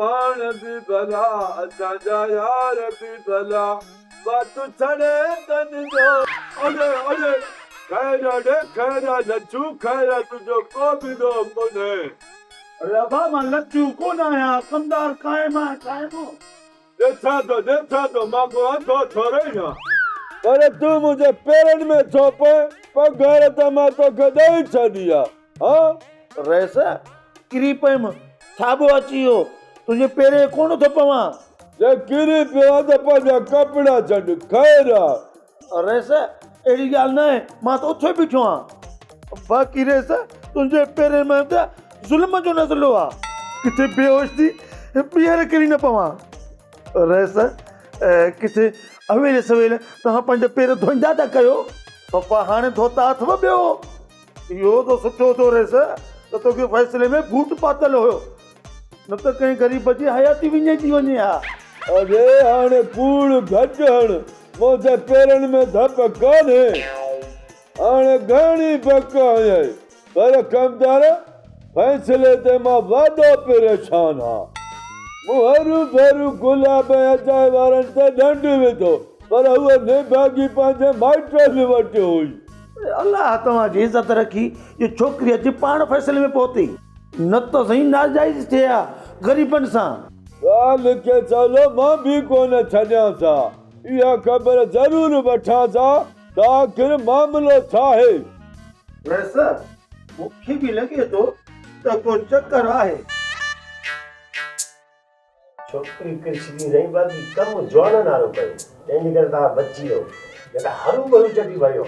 پاڻ به ڀلا، اسان جا يار به ڀلا، وات ڇڙي تن جو. اڙي اڙي خير اڙي خير آ لڇو خير آ تنهنجو ڪو به ڏوهه ڪونهي. اڙي ابا مان لڇو ڪونه آهيان ڪمدار قائم آهيان قائم. ڏسان ٿو ڏسان ٿو مان ڪو انڌو ٿورئي آهيان. پر تون منهنجي پيرن ۾ ڇو پئين پگهار ته مان توکي ڏئي ڇڏي آ. ها؟ رئيس، ڪري پيم، ٿاٻو اچي ويو، تنهنجي پيرين ڪونه ٿو پوان. جي ڪري پيو آن ته پنهنجا ڪپڙا ڇڏ، خير آ. رئيس، اهڙي ڳالهه ناهي، مان ته اٿيو بيٺو آهيان. باقي رئيس، تنهنجي پيرين ۾ ته ظلم جو نزلو آ. ڪٿي بيهوش ٿي ٻيهر ڪري نه پوان. رئيس، ڪٿي اويل سويل توهان پنهنجا پير ڌوئيندا ٿا ڪيو؟ پپا هاڻي ڌوتا اٿو ٻيو؟ اهو ته سٺو ٿو رهيس ته توکي فيصلي ۾ بوٽ پاتل هيو، نه ته ڪنهن غريب جي حياتي وڃائجي وڃي ها. اڙي هاڻي ڪوڙ گهٽ هڻ، منهنجي پيرن ۾ ڌپ ڪانهي. هاڻي گهڻي بڪ هنيائين، پر ڪمدار فيصلي تي مان وڏو پريشان هان. مون هروڀرو گلاب ۽ اجائي وارن تي ڏنڊ وڌو، پر هوء نڀاڳي پنهنجي مائٽن وٽ هئي. الله توهان جي عزت رکي جو ڇوڪري اچي پاڻ فيصلي ۾ پهتي، نه ته سائين ناجائز ٿئي ها غريبن سان. ڳالهه کي سولو مان به ڪونه ڇڏيانس ها، اها خبر ضرور وٺانس ها ته آخر معاملو ڇا آهي. رئيس، مون کي به لڳي ٿو ته ڪو چڪر آهي. ڇوڪري ڪرشني رهي باقي ڪم جوانن وارو ڪيو تنهن جي ڪري توهان بچي ويو نه ته هروڀرو چٽي ڀريو.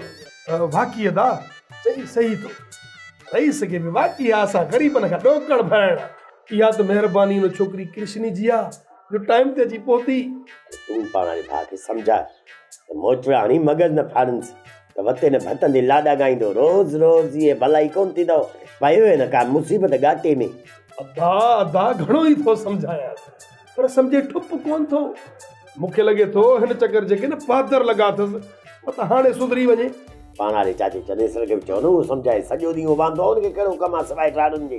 واقعي ادا چئي صحيح ٿو. رئيس کي به واقعي آ اسان غريبن کان ڏوڪڙ ڀرائڻ. اها ته مهرباني ان ڇوڪري ڪرشني جي آ جو ٽائيم تي اچي پهتي. تون پاڻ واري ڀاء کي سمجهاء ته موچڙا هڻي مغز نه ڦاڙنس ته وتي نه ڀتندي لاڏا ڳائيندو روز روز اهي ڀلائي ڪونه ٿيندو پيو هي نه ڪا مصيبت ڳاٽي ۾. ادا ادا گهڻو ئي ٿو سمجهايانس پر سمجهي ٺپ ڪونه ٿو. مون کي لڳي ٿو هن چڪر جيڪي نه پادر لڳا اٿس متان هاڻي سڌري وڃي. پاڻ واري چاچي چنيسر کي به چئو نه اهو سمجهائي سڄو ڏينهن اهو واندو آهي ان کي ڪهڙو ڪم آهي سواء ڊاڙن جي.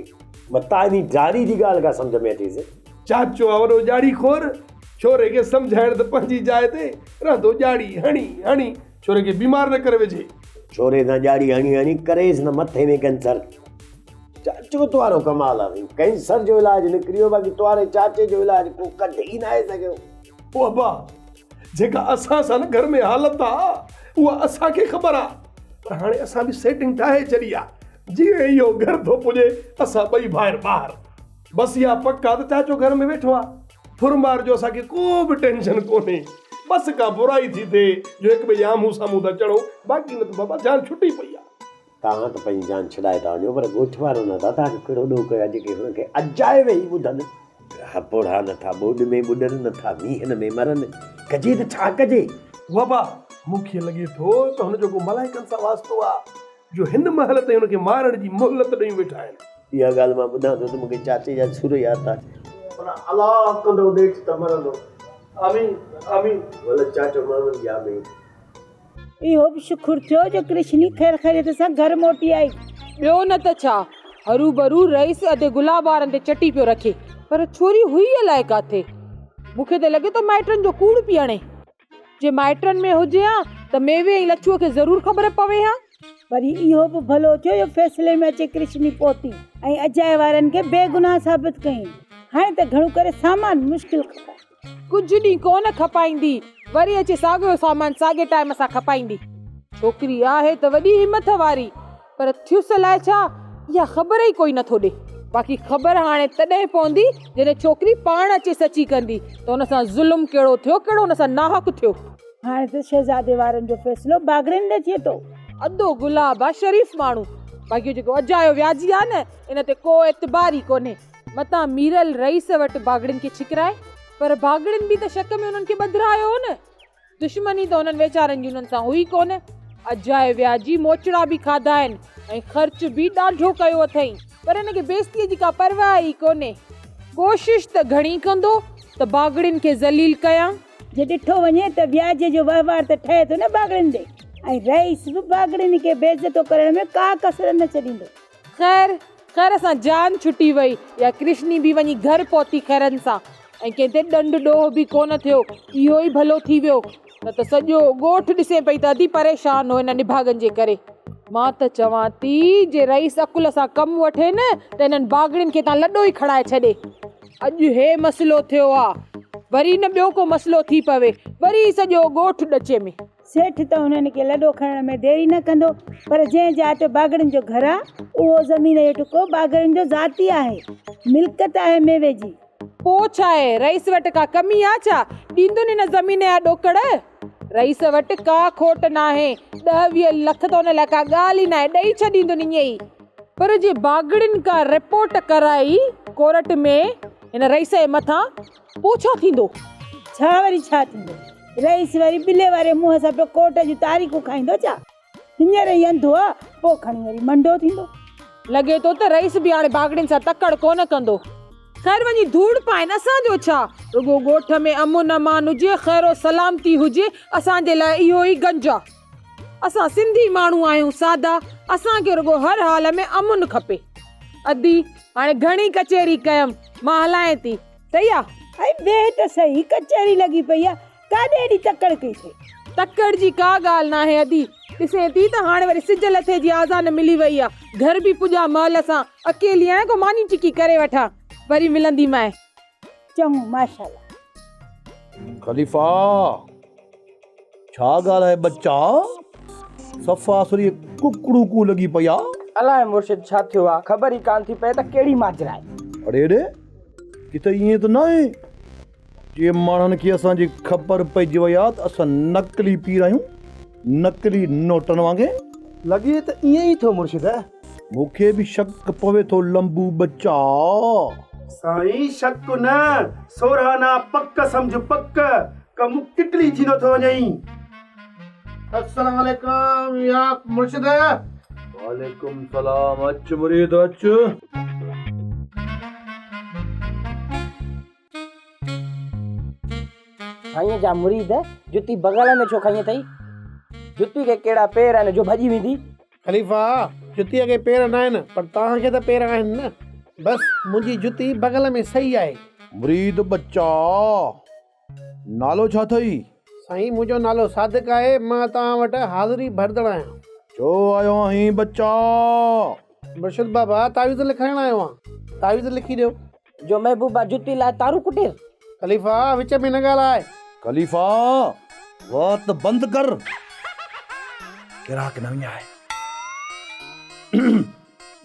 متان انهي ڊاڙي جي ڳالهه ڪا سمجهه ۾ اچيس. چاچو آ وڏو ڄاڙي خور، ڇوري کي سمجهائڻ ته پنهنجي جاء تي رهندو ڄاڙي هڻي هڻي ڇوري کي بيمار نه ڪري وجهي. ڇوري سان ڄاڙي هڻي هڻي ڪريس نه مٿي ۾ ڪينسر. چاچو توهارو ڪمال آ سائين ڪينسر جو علاج نڪري ويو باقي توهاري چاچي جو علاج ڪو ڪڍي ئي ناهي سگهيو. او ابا جيڪا اسان سان نه گهر ۾ حالت آ اها اسان کي خبر آ پر هاڻي اسان به سيٽنگ ٺاهي ڇڏي آ جيئن اهو گهر ٿو پڄي اسان ٻئي ڀائر ٻاهر بس اها پڪ آ ته چاچو گهر ۾ ويٺو آ ڦر مار جو اسان کي ڪو به ٽينشن ڪونهي بس ڪا برائي ٿي ٿئي جو هڪ ٻئي جي آمهون سامهون ٿا چڙهون باقي نه ته بابا جان ڇٽي پئي آ. توهان ته پنهنجي جان ڇڏائي ٿا وڃو پر ڳوٺ وارن ادا توهان کي ڪهڙو ڏوهه ڪيو آهي جيڪي هن کي اجائي ويهي ٻڌن. ها پوڙها نه ٿا ٻوڏ ۾ ٻڏن نه ٿا مينهن ۾ مرن، ڪجي ته ڇا ڪجي؟ بابا مون کي لڳي ٿو ته هن جو ڪو ملائڪن سان واسطو آ جو هن مهل تائين هن کي مارڻ جي مهلت ڏيون ويٺا آهن. اها ڳالهه مان ٻڌان ٿو ته مون کي چاچي جا سر ياد ٿا اچن. پر الله ڪندو نيٺ ته مرندو. آمين آمين. ول چاچو محمد جي آمين. اهو به شڪر ٿيو جو ڪرشني خير خيريت سان گهر موٽي آئي. ٻيو نه ته ڇا، هروڀرو رئيس ادي گلاب وارن تي چٽي پيو رکي، پر ڇوري هئي الائي ڪاٿي. مون کي ته لڳي ٿو مائٽن جو ڪوڙ پئي هڻي. جي مائٽن ۾ هجي ها ته ميوي ۽ لڇوء کي ضرور خبر پوي ها. وري اهو به ڀلو ٿيو جو فيصلي ۾ اچي ڪرشني پهتي ۽ اجائي وارن کي بيگناهه ثابت ڪيائين. هاڻي ته گهڻو ڪري سامان مشڪل کپائي. ڪجهه ڏينهن ڪونه کپائيندي، وري اچي ساڳيو سامان ساڳي ٽائيم سان کپائيندي. ڇوڪري آهي ته وڏي همٿ واري، پر ٿيس الائي ڇا، اها خبر ئي ڪوئي نٿو ڏي. باقي خبر هاڻي تڏهن پوندي، جڏهن ڇوڪري پاڻ اچي سچي ڪندي ته هن سان ظلم ڪهڙو ٿيو، ڪهڙو هن سان ناحق ٿيو. هاڻي ته شهزادي وارن جو فيصلو باگڙين ڏي ٿئي ٿو. ادو گلاب آ شريف ماڻهو، باقي اهو جيڪو اجايو وياجي آ نه، ان تي ڪو اعتبار ئي ڪونهي. متان ميرل رئيس وٽ باگڙين کي ڇڪرائي، پر باگڙين به ته شڪ ۾ انهن کي ٻڌرايو هو نه. دشمني ته انهن ويچارن جي انهن سان هئي ڪونه. اجائي وياجي موچڙا به کاڌا آهن ۽ خرچ به ڏاڍو ڪيو اٿئين، پر هن کي بيستيء جي ڪا پرواهه ئي ڪونهي. ڪوشش ته گهڻي ڪندو ته باگڙين کي ذليل ڪيان. جي ڏٺو وڃي ته وياجي جو وهنوار ته ٺهي ٿو نه باگڙين ڏي ۽ رئيس به باگڙين کي بيعزتو ڪرڻ ۾ ڪا ڪسر نه ڇڏيندو. خير! خير سان جان ڇٽي وئي يا ڪرشني به وڃي گهر پهتي خيرن سان ۽ ڪنهن تي ڏنڊ ڏوهه به ڪونه ٿيو. اهو ئي ڀلو ٿي ويو نه ته سڄو ڳوٺ ڏسين پئي ته ادي پريشان هو هن نڀاڳن جي ڪري. مان ته چوان ٿي جي رئيس عقل سان ڪم وٺي نه ته هنن باگڙين کي هتان لڏو ئي کڻائي ڇڏي. اڄ هي مسئلو ٿيو آ وري نه ٻيو ڪو مسئلو ٿي پوي وري سڄو ڳوٺ ڏچي ۾. سيٺ ته انهن کي لڏو کڻڻ ۾ ديري نه ڪندو، پر جنهن جاء تي باگڙين جو گهر آ، اهو زمين جو ٽڪرو باگڙين جو ذاتي آهي، ملڪيت آهي ميوي جي. پوء ڇا آهي، رئيس وٽ ڪا ڪمي آ ڇا؟ ڏيندن هن زمين جا ڏوڪڙ؟ رئيس وٽ ڪا کوٽ ناهي، ڏهه ويهه لک ته ان لاء ڪا ڳالهه ئي ناهي، ڏئي ڇڏيندن ائين ئي. پر جي باگڙين ڪا رپورٽ ڪرائي ڪورٽ ۾ هن رئيس جي مٿان، پوء ڇا ٿيندو؟ ڇا وري ڇا ٿيندو؟ رئيس وري ٻلي واري منهن سان پيو ڪورٽ جون تاريخون کائيندو ڇا؟ هينئر ئي انڌو آ، پوء کڻي وري منڊو ٿيندو. لڳي ٿو ته رئيس به هاڻي باگڙين سان تڪڙ ڪونه ڪندو. خير وڃي ڌوڙ پائين، اسان جو ڇا؟ رڳو ڳوٺ ۾ امن امان هجي، خير و سلامتي هجي، اسان جي لاء اهو ئي گنج آ. اسان سنڌي ماڻهو آهيون سادا، اسان کي رڳو هر حال ۾ امن کپي. ادي، هاڻي گهڻي ڪچهري ڪيم، مان هلانء ٿي. صحيح آ؟ ائي ويهه ته سهي، ڪچهري لڳي پئي آ، ڪاڏي ايڏي تڪڙ ڪئي اٿئي؟ تڪڙ جي ڪا ڳالهه ناهي ادي، ڏسين ٿي ته هاڻي وري سج لٿي جي آذان ملي وئي آ، گهر به پڄان مهل سان، اڪيلي آهيان ڪو ماني ٽڪي ڪري وٺان، وري ملنديمانء. چڱو ماشاءالله. خليفا! ڇا ڳالهه آهي ٻچا، صفا سري ڪڪڙو ڪو لڳي پئي آ. الائي مرشد ڇا ٿيو آ، خبر ئي ڪانه ٿي پئي ته ڪهڙي ماجرا آهي. اڙي اڙي، ڪٿي ائين ته ناهي جي ماڻهن کي اسان جي خبر پئجي وئي آ ته اسان نقلي پير آهيون، نقلي نوٽن وانگي. لڳي ته ائين ئي ٿو مرشد. مون کي به شڪ پوي ٿو لنبو ٻچا. سائين شڪ نه، سورهانا پڪ سمجهه پڪ، ڪم ڪٽلي ٿيندو ٿو وڃئي. السلام عليڪم يا مرشد. وعليڪم سلام اچ مريد اچ. سائينء جا مريد جتي بغل ۾ ڇو کنئي اٿئي؟ جتي کي ڪهڙا پير آهن جو ڀڄي ويندي؟ خليفا، جتيء کي پير ناهن، پر توهان کي ته پير آهن نه. بس منهنجي جتي بغل ۾ صحيح آهي. مريد ٻچا، نالو ڇا اٿئي؟ سائين، منهنجو نالو صادق آهي، مان توهان وٽ حاضري ڀرندڙ آهيان. ڇو آيو آهين ٻچا؟ مرشد بابا، تعويذ لکرائڻ آيو آهيان، تعويذ لکي ڏيو. جو محبوبا جتي لاء تارون ڪٽيس. خليفا، وچ ۾ نه ڳالهاء. خليفا، وات بند ڪر. گراهڪ نه وڃاء.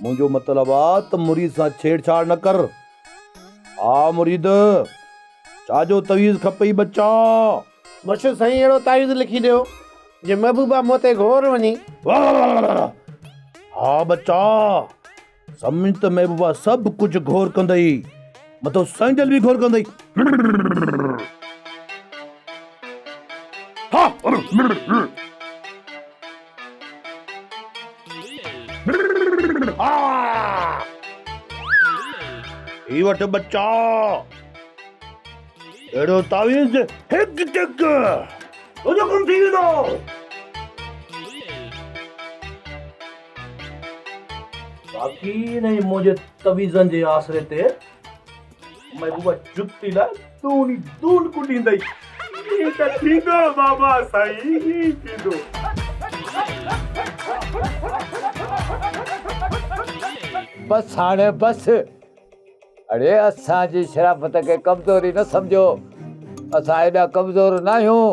منهنجو مطلب آ ته مريد سان ڇيڙ ڇاڙ نه ڪر. ها مريد، ڇا جو تعويذ کپئي ٻچا؟ مرشد سائين اهڙو تعويذ لکي ڏيو جي محبوبا مون تي گهور وڃي. ها ٻچا، سمجهه ته محبوبا سڀ ڪجهه گهور ڪندئي، مٿو سينڊل به گهور ڪندئي. هي وٺ ٻچا، اهڙو تعويذ هڪ ٽڪ تنهنجو ڪم ٿي ويندو. باقي انهي منهنجي تعويذن جي آسري تي محبوبه جتي لاء دون ئي دون ڪڍيندئي. ائين ته ٿيندو بابا سائين ائين ئي ٿيندو. بس هاڻي بس. اڙي اسان جي شرافت کي ڪمزوري نه سمجهو. اسان ايڏا ڪمزور ناهيون.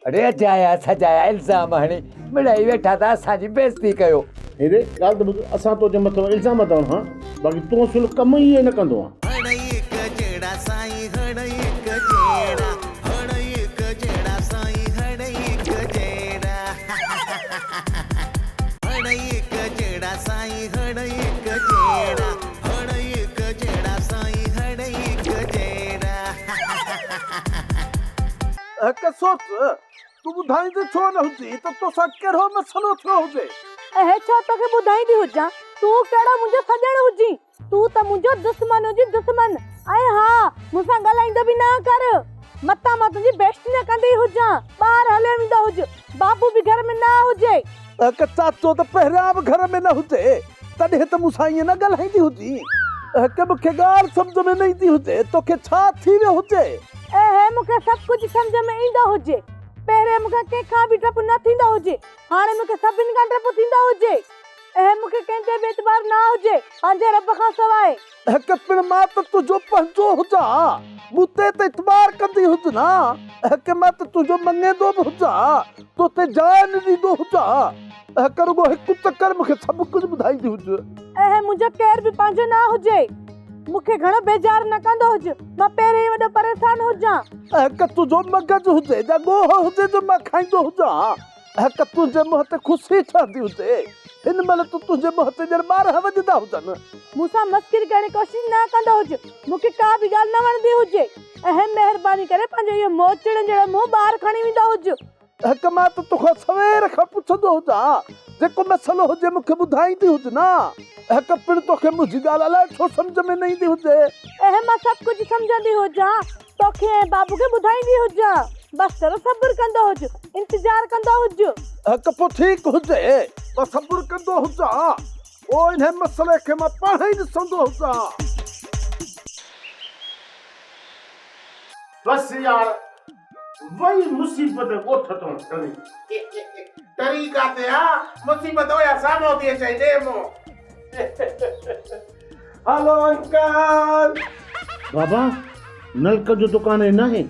اڙي اجايا سجايا الزام هڻي مڙئي ويٺا ته اسان جي بيعزتي ڪيو. هيري ڳالهه ته ٻڌ، اسان تو جي مٿان الزام ٿا هڻان، باقي تون اصل ڪم ئي ائين نه ڪندو آن. هڪ سوچ، تون ٻڌائيندي ڇو نه هجين ته توسان ڪهڙو مسئلو ٿيو هجي؟ اهي ڇو توکي ٻڌائيندي هجان؟ تون ڪهڙو منهنجو سڄڻ هجين؟ تون ته منهنجو دشمن هجين دشمن! ۽ ها، مون سان ڳالهائيندو به نه ڪر. متان مان تنهنجي بيعزتي نه ڪندي هجان. ٻاهر هليو ويندو هج، بابو به گهر ۾ نه هجي. هڪ چاچو ته پهريان به گهر ۾ نه هجي. تڏهن ته مون سان ائين نه ڳالهائيندي هجين. هڪ مون کي ڳالهه سمجهه ۾ نه ايندي هجي، توکي ڇا ٿي ويو هجي؟ اهي مون کي سڀ ڪجهه سمجهه ۾ ايندو هجي. پهرين مون کي ڪنهن کان به ڊپ نه ٿيندو هجي، هاڻي مون کي سڀني کان ڊپ ٿيندو هجي. اهي مون کي ڪنهن تي به اعتبار نه هجي، پنهنجي رب کان سواء. هڪ پڻ مان ته تنهنجو پنهنجو هجان، مون تي ته اعتبار ڪندي هج نه. هڪ مان ته تنهنجو مڱيندو به هجان، تو تي جان ڏيندو هجان. هڪ رڳو هڪ چڪر مون کي سڀ ڪجهه ٻڌائيندي هج. اهي منهنجو ڪير به پنهنجو نه هجي. مون کي گهڻو بيزار نه ڪندو هج، مان پهرين ئي وڏو پريشان هجان. هڪ تنهنجو مغز هجي يا ڳوهه هجي جو مان کائيندو هجان. هڪ تنهنجي منهن تي خوشي ٺهندي هجي. هن مهل ته تنهنجي منهن تي ڄڻ 12 وڄندا هجن. مون سان مسخري ڪرڻ جي ڪوشش نه ڪندو هج. مون کي ڪا به ڳالهه نه وڻندي هجي. اهي مهرباني ڪري پنهنجو اهو موچڙن جهڙو منهن ٻاهر کڻي ويندو هج. هڪ مان ته توکان سوير کان پڇندو هجان، جيڪو مسئلو هجي مون کي ٻڌائيندي هج نه. هڪ پڻ توکي منهنجي ڳالهه الائي ڇو سمجهه ۾ نه ايندي هجي. اهي مان سڀ ڪجهه سمجهندي هجان. توکي ۽ بابو کي ٻڌائيندي هجان. بس ٿورو صبر ڪندو هج، انتظار ڪندو هج. هڪ پوء ٺيڪ هجي، مان صبر ڪندو هجان، پوء انهي مسئلي کي مان پاڻ ئي ڏسندو هجان. بس يار، وئي مصيبت ڳوٺ تون ٽري. ٽري ڪاٿي آ، مصيبت اهيا سامهون ٿي اچئي ڏي منهن. هلو انڪل. بابا نلڪن جو دڪان هي ناهي،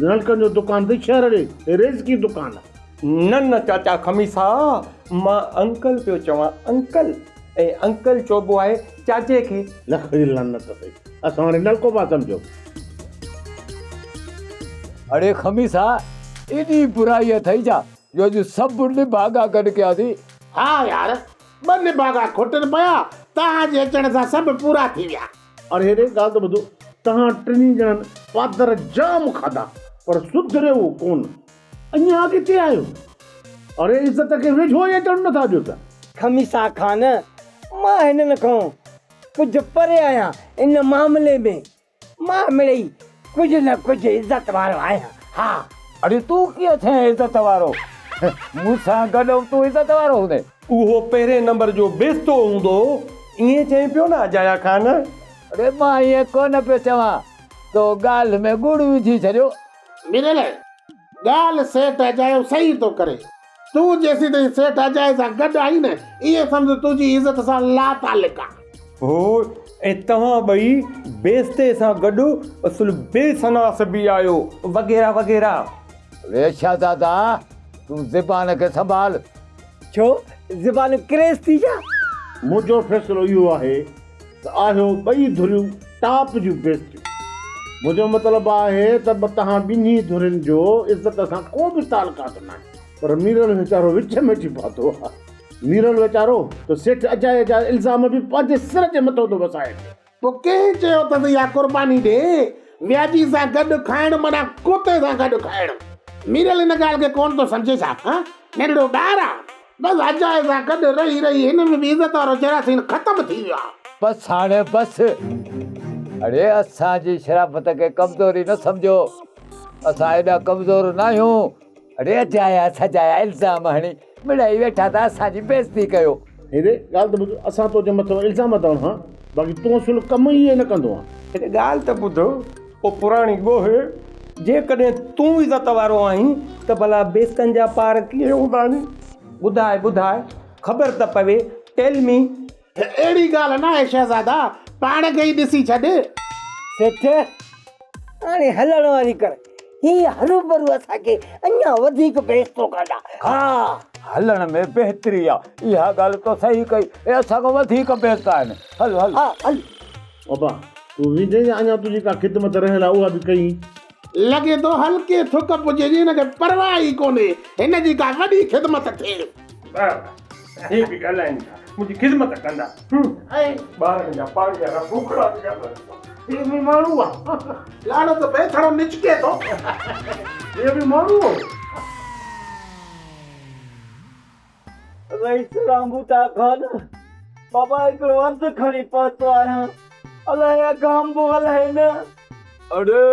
نلڪن جو دڪان ته شهر ڏي ريزڪي دڪان آ. نه نه چاچا خميسا مان انڪل پيو چوان انڪل ۽ انڪل چئبو آهي چاچي کي. لک جي لعنت اٿئي اسان هاڻي نلڪو پيا سمجهون. اڙي خميسا ايڏي برائي اٿئي ڇا جو اڄ سڀ نڀاڳا گڏ ڪياسين. ها يار ٻه نڀاڳا کوٽن پيا، توهان جي اچڻ سان سڀ پورا ٿي ويا. اڙي هيڏي ڳالهه ته ٻڌو، توهان ٽنهي ڄڻن پادر جام کاڌا، پر سڌريو ڪونه. اڃا ڪٿي آهيو؟ اڙي عزت کي ويجهو ئي اچڻ نٿا ڏيو ته. خميسا خان، مان هنن کان ڪجهه پري آهيان ان معاملي ۾. مان مڙئي ڪجهه نه ڪجهه عزت وارو آهيان، ها. اڙي تون ڪيئن ٿئين عزت وارو؟ مون سان گڏ تون عزت وارو هوندين. اهو پهرين نمبر جو بيستو هوندو، ائين چئين پيو نه اجايا خان؟ اڙي مان ائين ڪونه پيو چوان، تو ڳالهه ۾ ڳڙ وجهي ڇڏيو. ميرل، ڳالهه سيٺ اجايو صحيح ٿو ڪري. تون جيسيتائين سيٺ اجائي سان گڏ آهين نه، ائين سمجهه تنهنجي عزت سان لاتعلق آ. هو ۽ توهان ٻئي بيستي سان گڏ اصل بي سناس به آهيو وغيره وغيره. اڙي شهزادا تون زبان کي سنڀال. ڇو زبان ڪريس ٿي ڇا؟ منهنجو فيصلو اهو آهي ته آهيو ٻئي ڌريون ٽاپ جون بيستيون. منهنجو مطلب آهي ته توهان ٻنهي ڌرين جو عزت سان ڪو به تعلقات ناهي. پر ميرل ويچارو وچ ۾ اچي ڦاٿو آهي. ميرل ويچارو ته سيٺ اجائي اجائي الزام به پنهنجي سر جي مٿو ٿو وسائي پيو. پوء ڪنهن چيو اٿس اها قرباني ڏي؟ وياجي سان گڏ کائڻ معنيٰ ڪتي سان گڏ کائڻ. ميرل ان ڳالهه کي ڪونه ٿو سمجهي ڇا؟ هان؟ ننڍڙو ٻار آ. بس اجائي سان گڏ رهي رهي هن ۾ به عزت وارو جراثيم ختم ٿي ويو آ. بس هاڻي بس. اڙي اسان جي شرافت کي ڪمزوري نه سمجهو. اسان ايڏا ڪمزور ناهيون. اڙي اجايا سجايا الزام هڻي مڙئي ويٺا ته اسان جي بيعزتي ڪيو. هيڏي ڳالهه ته ٻڌ، اسان تو جي مٿان الزام ٿا هڻون، باقي تون اصل ڪم ئي ائين نه ڪندو آن. هيڏي ڳالهه ته ٻڌ، او پراڻي ڳوهه، جيڪڏهن تون عزت وارو آهين ته ڀلا بيستن جا پار ڪيئن هوندا آهن؟ ٻڌاء ٻڌاء، خبر ته پوي، ٽيل مي. اهڙي ڳالهه ناهي شهزادا، پاڻ کي ئي ڏسي ڇڏ. سيٺ، هاڻي هلڻ واري ڪر، هي هروڀرو اسان کي اڃا وڌيڪ بيستو ڪندا. ها. هلڻ ۾ بهتري آ. اها ڳالهه تو صحيح ڪئي. اهي اسان کان وڌيڪ بيستا آهن. هل هل. ها هل. ابا، تون ويندين يا اڃا تنهنجي ڪا خدمت رهيل آ اها به ڪيئي؟ لڳي ٿو هلڪي ٿڪ پڄي جي هن کي پرواهه ئي ڪونهي. هن جي ڪا وڏي خدمت ٿئي. واهه واهه هي به ڳالهائين ٿا منهنجي خدمت ڪندا. ۽ ٻارن جا پاڻي وارا ڦوڪڻا به ڳالهائين ٿا. هي به ماڻهو آ. لعنت پئي ٿڙو نچڪي ٿو. هي به ماڻهو آ. رئيس رامبوٽا خان، بابا هڪڙو عرض کڻي پهتو آهيان، الائي اگهامبو الائي نه. اڙي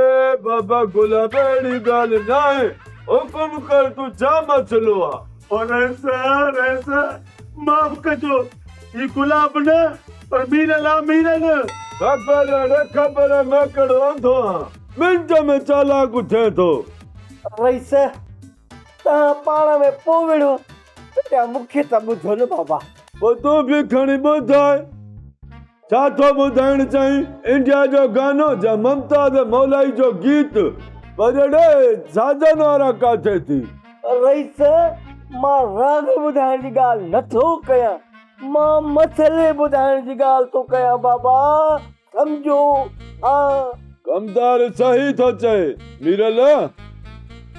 بابا گلاب اهڙي ڳالهه ناهي، حڪم ڪر تون ڇا مسئلو آ. او رئيس، رئيس، معاف ڪجو، هي گلاب نه پر ميرل آ ميرل. خبر اڙي خبر مان ڪهڙو انڌو آهيان. منٽ ۾ چالاڪ ٿئين ٿو. رئيس، توهان پاڻ ۾ پوء وڙهو، پهريان مون کي ته ٻڌو نه بابا. پوء تون به کڻي ٻڌاء. ڇا ٿو ٻڌائڻ چاهين؟ انڊيا جو گانو يا ممتاز مولائي جو گيت؟ پر اڙي ساجن وارا ڪاٿي ٿي؟ رئيس، مان راڳ ٻڌائڻ جي ڳالهه نه ٿو ڪيان، مان مسئلي ٻڌائڻ جي ڳالهه ٿو ڪيان بابا، سمجهو ها. ڪمدار صحيح ٿو چئي ميرل،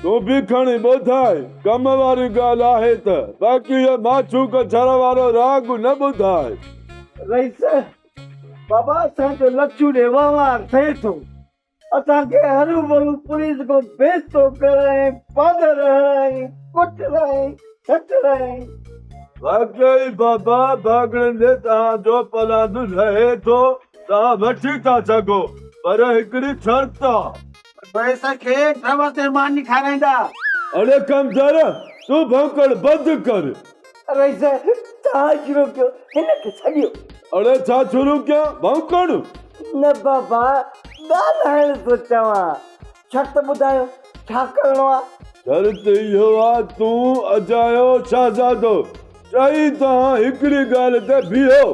تون به کڻي ٻڌاء، ڪم واري ڳالهه آهي ته، باقي اهو معشوق ڇر وارو راڳ نه ٻڌاء. رئيس، بابا اسان جو لڇو ڏي وهنوار ٿئي ٿو. اسان کي هروڀرو پوليس کان بيستو ڪرائين، پادر هڻائين، ڪٽرائين، ڇٽرائين. واقعي بابا ڀاڳڙن ڏي توهان جو پلاند لهي ٿو، توهان وٺي ٿا سگهو، پر هڪڙي شرط آ. رئيس کي ڊرائيور تي ماني کارائيندا. اڙي ڪمزر، تون ڀونڪڻ بند ڪر. رئيس، توهان شروع ڪيو، هن کي ڇڏيو. اڙي ڇا شروع ڪيان، ڀونڪڻ؟ نه بابا، ڳالهائڻ ٿو چوان. شرط ٻڌايو، ڇا ڪرڻو آ؟ شرط اهو آ، تون اجايو شهزادو، ٽئي توهان هڪڙي ڳالهه تي بيهو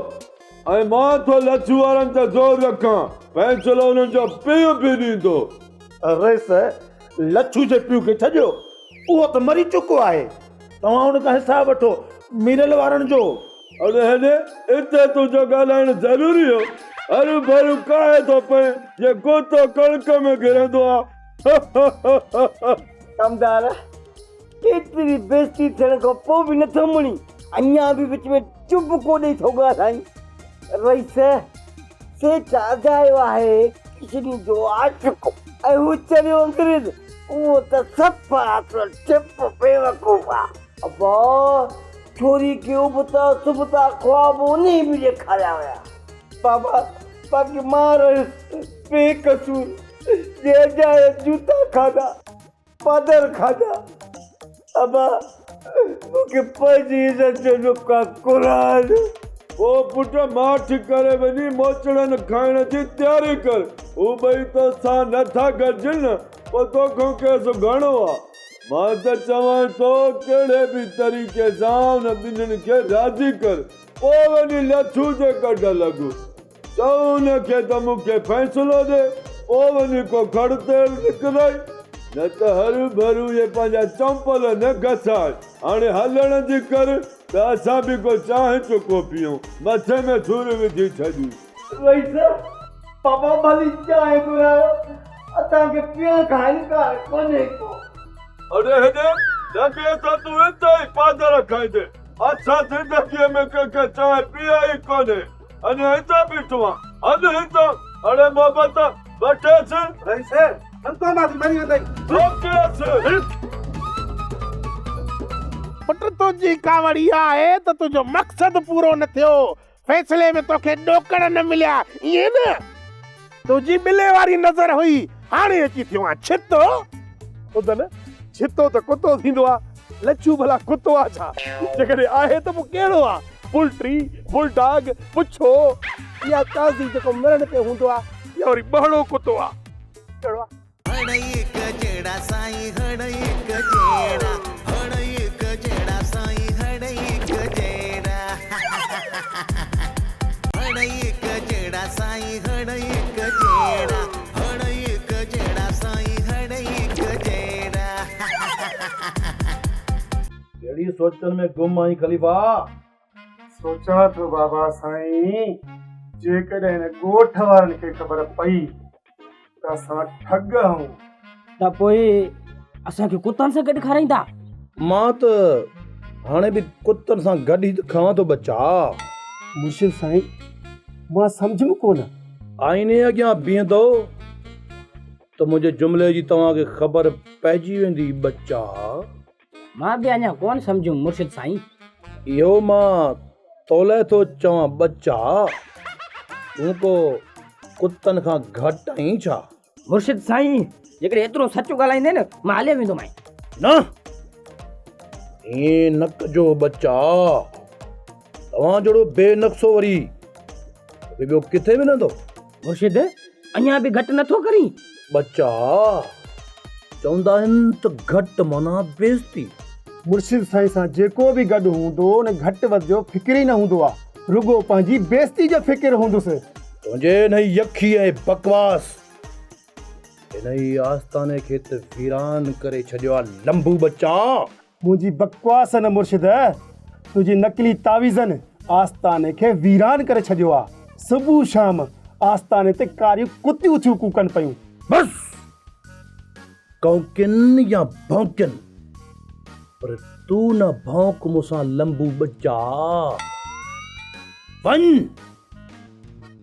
۽ مان ٿو لڇو وارن تي زور رکان، فيصلو انهن جو پيء به ڏيندو. رئيس، لڇو جي پيء کي ڇڏيو، اهو ته مري چڪو آهي. توهان ان کان حساب وٺو ميرل وارن جو. اڙي هيڏي اتي تنهنجو ڳالهائڻ ضروري هو. هرو ڀرو ڪاهي ٿو پئين جيئن ڪوتو ڪڻڪ ۾ گرندو آ. ڪمدار، ايتري بيعزتي ٿيڻ کان پوء به نٿو مڙين، اڃا به وچ ۾ چڀڪو ڏئي ٿو ڳالهائين. رئيس، سيٺ اجايو آهي ڪشني جو عاشق ۽ هو چريو انگريز اهو ته صفا اصل چپ بيوقوف آ. ابا ڇوري کي ابتا سبتا خواب انهي به ڏيکاريا هيا. بابا باقي مان رهيس بي قصور جي اجايا جوتا کاڌا پادر کاڌا. ابا مون کي پنهنجي عزت جو ڏک آ قرآن. پوء پٽ ماٺ ڪري وڃي موچڙن کائڻ جي تياري ڪر. هو ٻئي توسان نه ٿا گڏجن نه پوء توکان ڪيس گهڻو آ. مان ته چوان ٿو ڪهڙي به طريقي سان ان ٻنهين کي راضي ڪر پوء وڃي لڇو جي ڪڍ لڳ. چئو ان کي ته مون کي فيصلو ڏي، پوء وڃي ڪو کڙ تيل نڪرائي، نه ته هروڀرو اهي پنهنجا چمپل نه گسائي. هاڻي هلڻ جي ڪر ته اسان به ڪو چانهه چڪو پيئون، مٿي ۾ سور وجهي ڇڏيون. رئيس، بابا ڀلي چانهه گهرايو، اسان کي پيئڻ کان انڪار ڪونهي ڪو. اڙي هيڏي، لڳي ٿو تون اتي ئي پادر کائيندين. اسان زندگيء ۾ ڪنهن کي چانهه پيئائي ڪونهي. اڃا هتان بيٺو آن، هل هتان، اڙي محبت، وٺيس. رئيس، هنتومانس مري ويندئي. روڪيس. پٽ تنهنجي ڪاوڙ اها آهي ته تنهنجو مقصد پورو نه ٿيو، فيصلي ۾ توکي ڏوڪڙ نه مليا، ائين نه؟ تنهنجي ٻلي واري نظر هئي، هاڻي اچي ٿيو آن ڇتو. ٻڌ نه، ڇتو ته ڪتو ٿيندو آ، لڇو ڀلا ڪتو آ ڇا؟ جيڪڏهن آهي ته پوء ڪهڙو آ؟ پولٽري، بل ڊاگ، پڇو يا تازي جيڪو مرڻ تي هوندو آ يا وري ٻهڙو ڪتو آ. ڪهڙو آ؟ هڙئي هڪ جهڙا سائين هڙئي هڪ جهڙا هڙئي هڪ جهڙا سائين هڙئي هڪ جهڙا هڙئي هڪ جهڙا سائين هڙئي هڪ جهڙا هڙئي هڪ جهڙا سائين هڙئي هڪ جهڙا. ڪهڙي سوچن ۾ گم آهين خليفا؟ سوچان ٿو بابا سائين، جيڪڏهن هن ڳوٺ وارن کي خبر پئي ته اسان ٺڳ آهيون. ته پوء اسان کي ڪتن سان گڏ کارائيندا؟ مان ته هاڻي به ڪتن سان گڏ ئي ته کاوان ٿو ٻچا. مرشد سائين، مان سمجهيم ڪونه. آئيني اڳيان بيهندؤ ته منهنجي جملي جي توهان کي خبر پئجي ويندي ٻچا. مان به اڃا ڪونه سمجهيم مرشد سائين. اهو مان تولئه ٿو چوان ٻچا، تون ڪو ڪتن کان گهٽ آهين ڇا؟ مرشد سائين، جيڪڏهن ايترو سچ ڳالهائيندين نه، مان هليو ويندومانء. نه، ائين نه ڪجو ٻچا، توهان جهڙو بي نقصو وري توکي ٻيو ڪٿي ملندو؟ مرشد، اڃا به گهٽ نٿو ڪرين؟ ٻچا، چوندا آهن ته گهٽ معنيٰ بيعزتي. مرشد سائين سان جيڪو به گڏ هوندو ان گهٽ وڌ جو فڪر ئي نه هوندو آ، رڳو پنهنجي بيعزتي جو فڪر هوندس. تنهنجي انهي يکي ۽ بڪواس انهي آستاني کي ته ويران ڪري ڇڏيو آ لنبو ٻچا. منهنجي بڪواس نه مرشد، تنهنجي نقلي تعويذن آستاني کي ويران ڪري ڇڏيو آ. صبح شام آستاني تي ڪاريون ڪتيون ٿيون ڪوڪن پيون. بس! ڪونڪين يا ڀونڪين، پر تون نه ڀونڪ مون سان لنبو ٻچا. وڃ!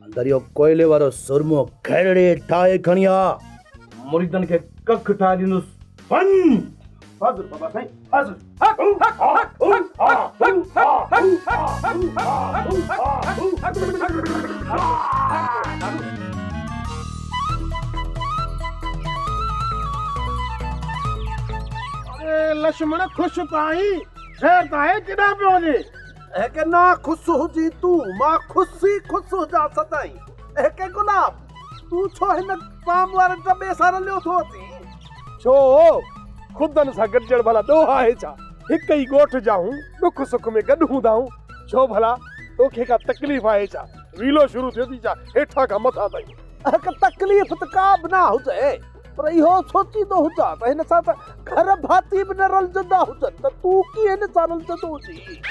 اندر اهو ڪوئلي وارو سرمو گهرڙي ٺاهي کڻي آ. مريدن کي ڪک ٺاهي ڏيندس. وڃ! حاضر بابا سائين حاضر. اڙي لشمڻ خوش ته آهين؟ خير ته آهي ڪيڏانهن پيو وڃين؟ اهڪ نا خوش هجين تون، مان خوش ئي خوش هجان سدائين. اهڪ گلاب، تون ڇو هن پام واري ڊٻي سان رليو ٿو اچين؟ ڇو، خدن سان گڏجڻ ڀلا ڏوهه آهي ڇا؟ هڪ ئي ڳوٺ جا هون، ڏک سک ۾ گڏ هوندا هون. ڇو ڀلا، توکي ڪا تڪليف آهي ڇا؟ ويلو شروع ٿيو ٿي ڇا هيٺان کان مٿان تائين؟ اهڪ تڪليف ته ڪا به نه هجي، پر اهو سوچيندو هجان ته هن سان ته گهر ڀاتي به نه رلجندا هجن ته تون ڪيئن هن سان رلجندو هجين؟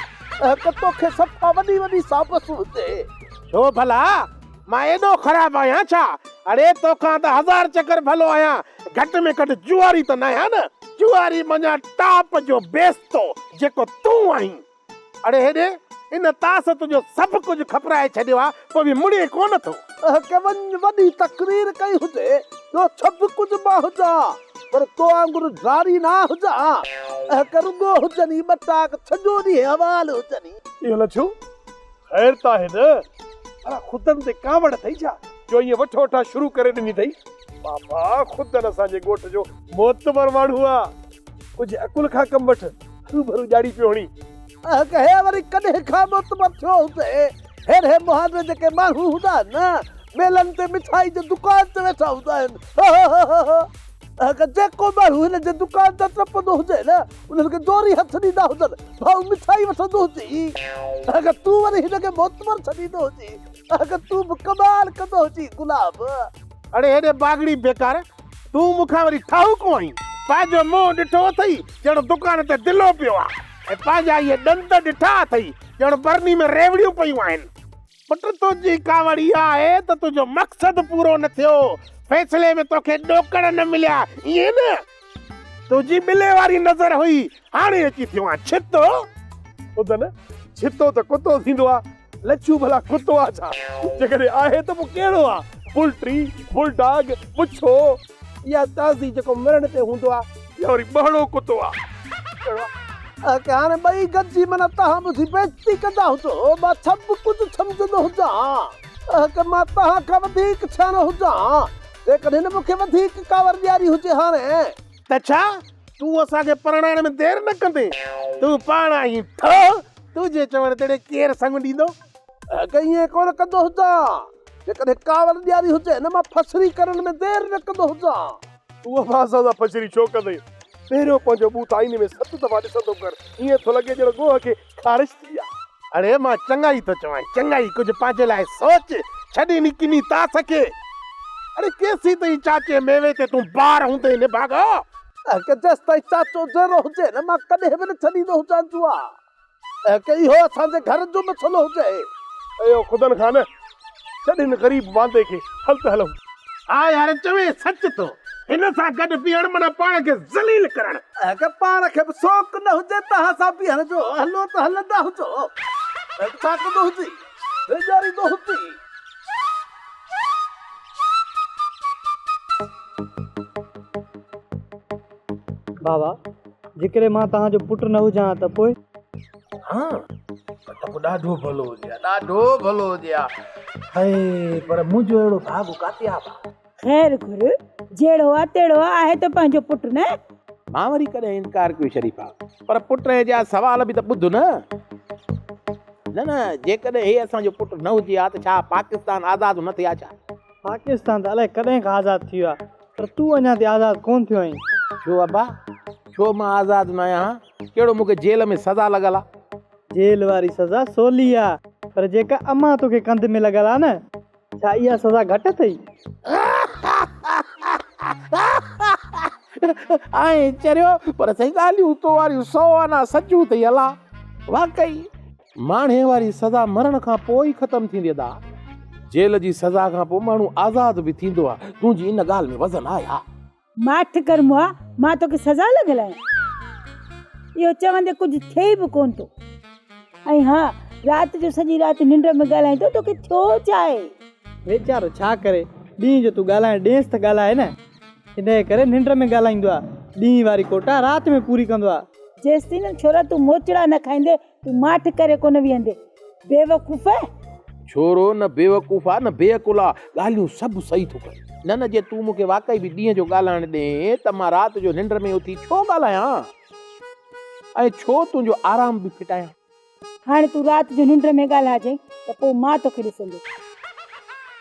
اهڪ توکي صفا وڏي وڏي سابس هجي. ڇو ڀلا، مان ايڏو خراب آهيان ڇا؟ اڙي توکان ته هزار چڪر ڀلو آهيان، گهٽ ۾ گهٽ جوئاري ته ناهيان نه. جوئاري منجهان ٽاپ جو بيستو جيڪو تون آهين. اڙي هيڏي، ان تاس تنهنجو سڀ ڪجهه کپرائي ڇڏيو آ، پوء به مڙين ڪونه ٿو. اهڪ وڃ وڏي تقرير ڪئي هجي، ٻيو سڀ ڪجهه مان هجان، پر تو وانگر ڊاري نه هجان. اهڪ رڳو هجني ٻه ٽاڪ سڄو ڏينهن حوال هجني. اهو لڇو، خير ته آهي نه؟ ڀلا خدن تي ڪاوڙ اٿئي ڇا، جو ائين وٺ وٺان شروع ڪري ڏني اٿئي؟ بابا، خدن اسان جي ڳوٺ جو معتبر ماڻهو آ. ڪجهه عقل کان ڪم وٺ، هروڀرو ڄاڙي پيو هڻين. اهڪ هي وري ڪڏهن کان معتبر ٿيو هجي. هيڏي مهانڊي جيڪي ماڻهو هوندا آهن نه، ميلن تي مٺائي جي دڪان تي ويٺا هوندا آهن. هه اهڪ جيڪو ماڻهو هن جي دڪان تان ٽپندو هجي نه، انهن کي زوري هٿ ڏيندا هجن، ڀائو مٺائي وٺندو هجي. اهڪ تون وري هن کي معتبر ڇڏيندو هجين. اهڪ تون به ڪمال ڪندو هجين گلاب. اڙي هيڏي باگڙي بيڪار، تون مون کان وري ٺاهوڪو آهين. پنهنجو منهن ڏٺو اٿئي ڄڻ دڪان تي دلو پيو آ ۽ پنهنجا اهي ڏند ڏٺا اٿئي ڄڻ برني ۾ ريوڙيون پيون آهن. پٽ تنهنجي ڪاوڙ اها آهي ته تنهنجو مقصد پورو نه ٿيو، فيصلي ۾ توکي ڏوڪڙ نه مليا، ائين نه؟ تنهنجي ٻلي واري نظر هئي، هاڻي اچي ٿيو آن ڇتو. ٻڌ نه، ڇتو ته ڪتو ٿيندو آ، لڇو ڀلا ڪتو آ ڇا؟ جيڪڏهن آهي ته پوء ڪهڙو آ؟ پولٽري، بل ڊاگ، بڇو يا تازي جيڪو مرڻ تي هوندو آ يا وري ٻهڙو ڪتو آ؟ ڪهڙو آ؟ اڪ هاڻي ٻئي گڏجي معنيٰ توهان منهنجي بيعزتي ڪندا هجو، مان سڀ ڪجهه سمجهندو هجان. اڪ مان توهان کان وڌيڪ سياڻو هجان، جيڪڏهن هن مون کي وڌيڪ ڪاوڙ ڏياري هجي هاڻي. ته ڇا تون اسان کي پرڻائڻ ۾ دير نه ڪندين؟ تون پاڻ آهين ٺوهه، تنهنجي چوڻ تي ڪير سڱ ڏيندو؟ اڳ ائين ڪونه ڪندو هجان. جيڪڏهن ڪاوڙ ڏياري هجي نه مان ڦسري ڪرڻ ۾ دير نه ڪندو هجان. تون ابا اسان سان ڦسري ڇو ڪندين؟ پهريون پنهنجو ٻوٿ آئيني ۾ ست دفعا ڏسندو ڪر، ائين ٿو لڳي ڄڻ ڳوهه کي خارش ٿي آ. اڙي مان چڱائي ٿو چوانء، چڱائي ڪجهه پنهنجي لاء سوچ، ڇڏ انهي ڪني تاس کي. اڙي ڪيسين تائين چاچي ميوي تي تون بار هوندين نڀاڳا؟ اهڪ جيستائين چاچو جيئرو هجي نه مان ڪڏهن به نه ڇڏيندو هجان جوا. اهڪ اهو اسان جي گهر جو مسئلو هجي. اهو خدن کان نه ڇڏ هن غريب واندي کي، هل ته هلون. ها يار چوين سچ ٿو، هن سان گڏ بيهڻ معنيٰ پاڻ کي ذليل ڪرڻ. اهڪ پاڻ کي به شوق نه هجي توهان سان بيهڻ جو، هلو ته هلندا هجو. اهڪ ڇا ڪندو هجي، ڊيڄاريندو هجي. بابا، جيڪڏهن مان توهان جو پٽ نه هجان ها ته پوء؟ ها، پر ته پوء ڏاڍو ڀلو هجي ها، ڏاڍو ڀلو هجي ها. هاء، پر منهنجو اهڙو ڀاڳ ڪاتي ها ڀاء. خير گهر، جهڙو آ تهڙو آ، آهي ته پنهنجو پٽ نه. مان وري ڪڏهن انڪار ڪيو شريفا، پر پٽ جا سوال به ته ٻڌ نه. نه نه جيڪڏهن هي اسان جو پٽ نه هجي ها ته ڇا پاڪستان آزاد نه ٿئي ها ڇا؟ پاڪستان ته الائي ڪڏهن کان آزاد ٿي ويو آهي پر تون اڃا تائين آزاد ڪونه ٿيو آهين. ڇو ابا ڇو مان آزاد نه آهيان؟ ڪهڙو مون کي جيل ۾ سزا لڳل آ؟ جيل واري سزا سولي آ پر جيڪا امان توکي ڪنڌ ۾ لڳل آ نه ڇا اها سزا گهٽ اٿئي؟ آهين چريو پر سائين ڳالهيون تو واريون سو آنا سچيون اٿئي الا واقعي ماڻهي واري سزا مرڻ کان پوء ئي ختم ٿيندي ادا. جيل جي سزا کان پوء ماڻهو آزاد به ٿيندو آ. تنهنجي ان ڳالهه ۾ وزن آهي ها. ماٺ ڪر مئا، مان توکي سزا لڳل آهيان. اهو چوندي ڪجهه ٿئي به ڪونه ٿو. ۽ ها رات جو سڄي رات ننڊ ۾ ڳالهائين ٿو، توکي ٿيو ڇا آهي؟ ويچارو ڇا ڪري، ڏينهن جو تون ڳالهائڻ ڏينس ته ڳالهائي نه. انهيء ڪري ننڊ ۾ ڳالهائيندو آ. ڏينهن واري ڪوٽا رات ۾ پوري ڪندو آ. جيستائين نه ڇورا تون موچڙا نه کائيندين، تون ماٺ ڪري ڪونه ويهندين. بيوقوف! ڇورو نه بيوقوف آ نه بيعقل آ، ڳالهيون سڀ صحيح ٿو ڪري. نه نه جي تون مون کي واقعي به ڏينهن جو ڳالهائڻ ڏئين ته مان رات جو ننڊ ۾ اٿي ڇو ڳالهايان ۽ ڇو تنهنجو آرام به ڦٽايان. هاڻي تون رات جو ننڊ ۾ ڳالهائجانء ته پوء مان توکي ڏسندس.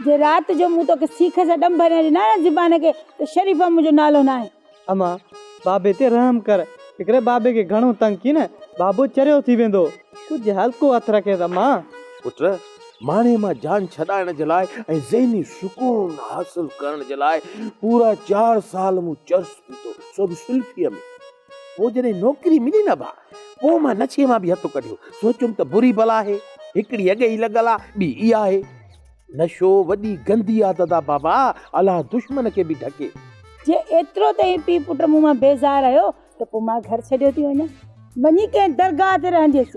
جي رات جو مون توکي سيخ سان ڏنڀ نه ڏنا نه زبان کي ته شريفه منهنجو نالو ناهي. امان، بابي تي رحم ڪر. جيڪڏهن بابي کي گهڻو تنگ ڪين نه، بابو چريو ٿي ويندو. ڪجهه هلڪو هٿ رکيس امان. پٽ، ماڻهي مان جان ڇڏائڻ جي لاء ۽ ذهني سڪون حاصل ڪرڻ جي لاء پورا چار سال مون چرس پيتو، سو به سلفيء ۾. پوء جڏهن نوڪري ملي نه ڀاء، پوء مان نشي مان به هٿ ڪڍيو. سوچيم ته بري بلا آهي، هڪڙي اڳي ئي لڳل آ، ٻي اها آهي. نشو وڏي گندي عادت آ بابا، الله دشمن کي به ڍڪي. جي ايترو توهين پيء پٽ مون مان بيزار آهيو ته پوء مان گهر ڇڏيو ٿي وڃان. وڃي ڪنهن درگاهه تي رهنديس.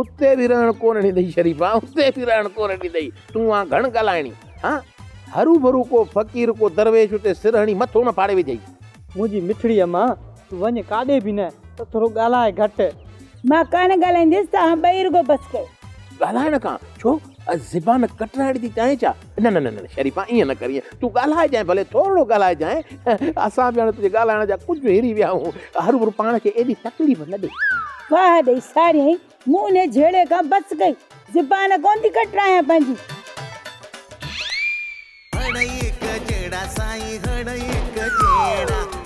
اتي به رهڻ ڪونه ڏيندئي شريفا، اتي به رهڻ ڪونه ڏيندئي. تون آن گهڻ ڳالهائڻي، هان؟ هروڀرو ڪو فقير ڪو درويش اتي سر هڻي مٿو نه ڦاڙي وجهئي. منهنجي مٺڙي امان، تون وڃ ڪاڏي به نه، ته ٿورو ڳالهاء گهٽ. مان ڪانه ڳالهائينديس، توهان ٻئي رڳو بس ڪيو. ڳالهائڻ کان ڇو زبان ڪٽرائڻ ٿي چاهين ڇا؟ نه نه نه نه شريفا ائين نه ڪر ائين تون ڳالهائجانء ڀلي ٿورڙو ڳالهائجانء اسان به هاڻي تنهنجي ڳالهائڻ جا ڪجهه هري ويا آهيون هروڀرو پاڻ کي ايڏي تڪليف نه ڏي. واهه ڏئي ساريائين، مون انهي جهيڙي کان بس ڪئي، زبان ڪونه ٿي ڪٽرايان پنهنجي. هڙئي هڪ جهڙا سائين هڙئي هڪ جهڙا.